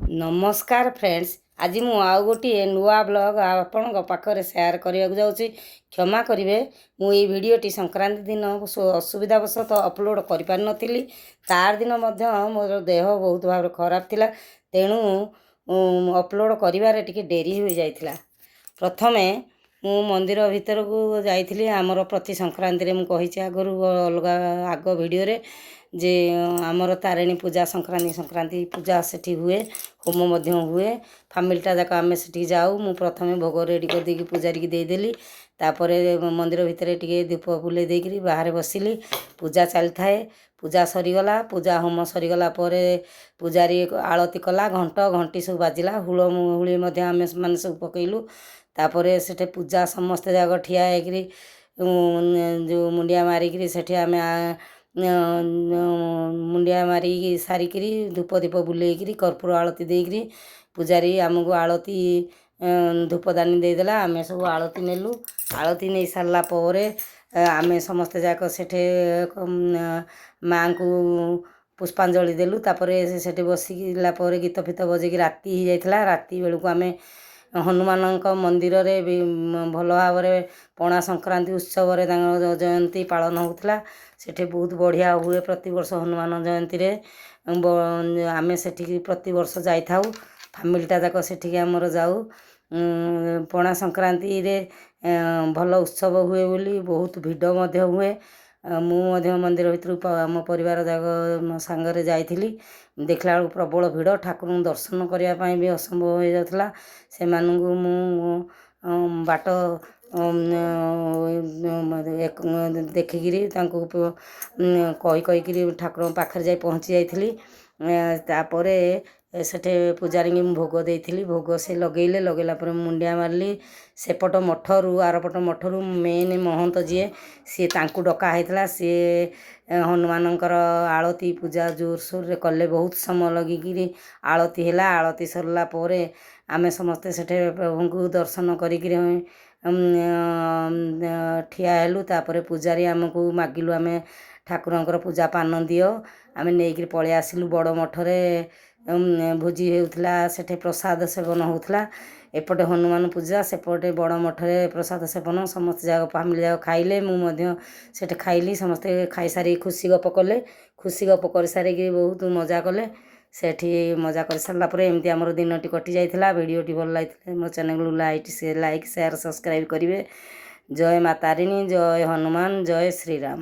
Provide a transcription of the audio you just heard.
ନମସ୍କାର ଫ୍ରେଣ୍ଡସ୍, ଆଜି ମୁଁ ଆଉ ଗୋଟିଏ ନୂଆ ବ୍ଲଗ୍ ଆପଣଙ୍କ ପାଖରେ ସେୟାର କରିବାକୁ ଯାଉଛି। କ୍ଷମା କରିବେ, ମୁଁ ଏଇ ଭିଡ଼ିଓଟି ସଂକ୍ରାନ୍ତି ଦିନ ଅସୁବିଧା ବଶତଃ ଅପଲୋଡ଼ କରିପାରିନଥିଲି। ତାର ଦିନ ମଧ୍ୟ ମୋର ଦେହ ବହୁତ ଭାବରେ ଖରାପ ଥିଲା, ତେଣୁ ଅପଲୋଡ଼ କରିବାରେ ଟିକେ ଡେରି ହୋଇଯାଇଥିଲା। ପ୍ରଥମେ ମୁଁ ମନ୍ଦିର ଭିତରକୁ ଯାଇଥିଲି। ଆମର ପ୍ରତି ସଂକ୍ରାନ୍ତିରେ, ମୁଁ କହିଛି ଆଗରୁ ଅଲଗା ଆଗ ଭିଡ଼ିଓରେ ଯେ ଆମର ତାରିଣୀ ପୂଜା ସଂକ୍ରାନ୍ତି ସଂକ୍ରାନ୍ତି ପୂଜା ସେଠି ହୁଏ, ହୋମ ମଧ୍ୟ ହୁଏ। ଫ୍ୟାମିଲିଟା ଯାକ ଆମେ ସେଠିକି ଯାଉ। ମୁଁ ପ୍ରଥମେ ଭୋଗ ରେଡ଼ି କରିଦେଇକି ପୂଜାରୀକି ଦେଇଦେଲି। ତାପରେ ମନ୍ଦିର ଭିତରେ ଟିକେ ଦୀପ ବୁଲେଇ ଦେଇକିରି ବାହାରେ ବସିଲି। ପୂଜା ଚାଲିଥାଏ। ପୂଜା ସରିଗଲା। ପୂଜା ହୋମ ସରିଗଲା ପରେ ପୂଜାରୀ ଆଳତି କଲା, ଘଣ୍ଟ ଘଣ୍ଟି ସବୁ ବାଜିଲା, ହୁଳହୁଳି ମଧ୍ୟ ଆମେ ମାନେ ସବୁ ପକେଇଲୁ। ତାପରେ ସେଠି ପୂଜା ସମସ୍ତେ ଯାକ ଠିଆ ହେଇକିରି ଯେଉଁ ମୁଣ୍ଡିଆ ମାରିକିରି, ସେଠି ଆମେ ମୁଣ୍ଡିଆ ମାରିକି ସାରିକିରି, ଧୂପ ଦୀପ ବୁଲେଇକିରି, କର୍ପୂର ଆଳତି ଦେଇକିରି ପୂଜାରୀ ଆମକୁ ଆଳତି ଧୂପଦାନୀ ଦେଇଦେଲା। ଆମେ ସବୁ ଆଳତି ନେଲୁ। ଆଳତି ନେଇ ସାରିଲା ପରେ ଆମେ ସମସ୍ତେ ଯାକ ସେଠି ମାଆଙ୍କୁ ପୁଷ୍ପାଞ୍ଜଳି ଦେଲୁ। ତାପରେ ସେଠି ବସିଲା ପରେ ଗୀତ ଫିତ ବଜେଇକି ରାତି ହେଇଯାଇଥିଲା। ରାତି ବେଳକୁ ଆମେ ହନୁମାନଙ୍କ ମନ୍ଦିରରେ ବି ଭଲ ଭାବରେ ପଣା ସଂକ୍ରାନ୍ତି ଉତ୍ସବରେ ତାଙ୍କର ଜୟନ୍ତୀ ପାଳନ ହେଉଥିଲା। ସେଠି ବହୁତ ବଢ଼ିଆ ହୁଏ ପ୍ରତିବର୍ଷ ହନୁମାନ ଜୟନ୍ତୀରେ। ଆମେ ସେଠିକି ପ୍ରତିବର୍ଷ ଯାଇଥାଉ। ଫ୍ୟାମିଲିଟା ଯାକ ସେଠିକି ଆମର ଯାଉ। ପଣା ସଂକ୍ରାନ୍ତିରେ ଭଲ ଉତ୍ସବ ହୁଏ ବୋଲି ବହୁତ ଭିଡ଼ ମଧ୍ୟ ହୁଏ। ମୁଁ ମଧ୍ୟ ମନ୍ଦିର ଭିତରକୁ ଆମ ପରିବାର ଯାକ ସାଙ୍ଗରେ ଯାଇଥିଲି। ଦେଖିଲା ବେଳକୁ ପ୍ରବଳ ଭିଡ଼, ଠାକୁରଙ୍କୁ ଦର୍ଶନ କରିବା ପାଇଁ ବି ଅସମ୍ଭବ ହେଇଯାଉଥିଲା। ସେମାନଙ୍କୁ ମୁଁ ବାଟ ଦେଖିକିରି ତାଙ୍କୁ କହି କହିକିରି ଠାକୁରଙ୍କ ପାଖରେ ଯାଇ ପହଞ୍ଚି ଯାଇଥିଲି। ତାପରେ ସେଠି ପୂଜାରୀଙ୍କି ମୁଁ ଭୋଗ ଦେଇଥିଲି। ଭୋଗ ସେ ଲଗେଇଲେ। ଲଗେଇଲା ପରେ ମୁଁ ମୁଣ୍ଡିଆ ମାରିଲି। ସେପଟ ମଠରୁ, ଆରପଟ ମଠରୁ ମେନ୍ ମହନ୍ତ ଯିଏ, ସିଏ ତାଙ୍କୁ ଡକା ହେଇଥିଲା। ସିଏ ହନୁମାନଙ୍କର ଆଳତି ପୂଜା ଜୋରସୋରରେ କଲେ। ବହୁତ ସମୟ ଲଗେଇକିରି ଆଳତି ହେଲା। ଆଳତି ସରିଲା ପରେ ଆମେ ସମସ୍ତେ ସେଠି ପ୍ରଭୁଙ୍କୁ ଦର୍ଶନ କରିକିରି ଠିଆ ହେଲୁ। ତାପରେ ପୂଜାରୀ ଆମକୁ ମାଗିଲୁ ଆମେ, ଠାକୁରଙ୍କର ପୂଜା ପାନ ଦିଅ। ଆମେ ନେଇକିରି ପଳେଇ ଆସିଲୁ। ବଡ଼ ମଠରେ ଭୋଜି ହେଉଥିଲା, ସେଠି ପ୍ରସାଦ ସେବନ ହେଉଥିଲା। ଏପଟେ ହନୁମାନ ପୂଜା, ସେପଟେ ବଡ଼ ମଠରେ ପ୍ରସାଦ ସେବନ। ସମସ୍ତେ ଯାକ ଫ୍ୟାମିଲି ଯାକ ଖାଇଲେ। ମୁଁ ମଧ୍ୟ ସେଠି ଖାଇଲି। ସମସ୍ତେ ଖାଇସାରିକି ଖୁସି ଗପ କଲେ। ଖୁସି ଗପ କରିସାରିକି ବହୁତ ମଜା କଲେ ସେଠି। ମଜା କରିସାରିଲା ପରେ ଏମିତି ଆମର ଦିନଟି କଟି ଯାଇଥିଲା। ଭିଡ଼ିଓଟି ଭଲ ଲାଗିଥିଲେ ମୋ ଚ୍ୟାନେଲକୁ ଲାଇକ୍, ସେୟାର, ସବସ୍କ୍ରାଇବ୍ କରିବେ। ଜୟ ମା ତାରିଣୀ, ଜୟ ହନୁମାନ, ଜୟ ଶ୍ରୀରାମ।